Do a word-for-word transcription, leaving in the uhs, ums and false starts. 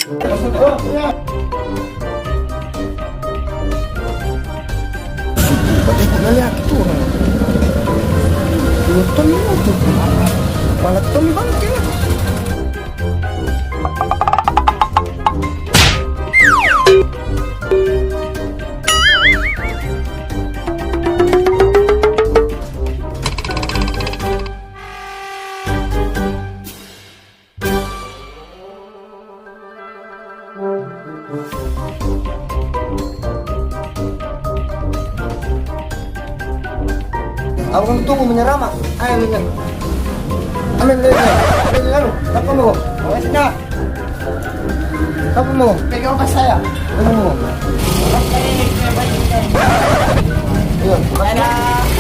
Berarti pernah lihat itu orang. Dua ton itu. Malah ton bangke. Abang tunggu menyerama. Ayo, menyerama. Amin, amin, amin, amin, amin. Apa mau? Awas, nah. Apa mau? Pegang obat saya. Apa mau? Iya. Dadah.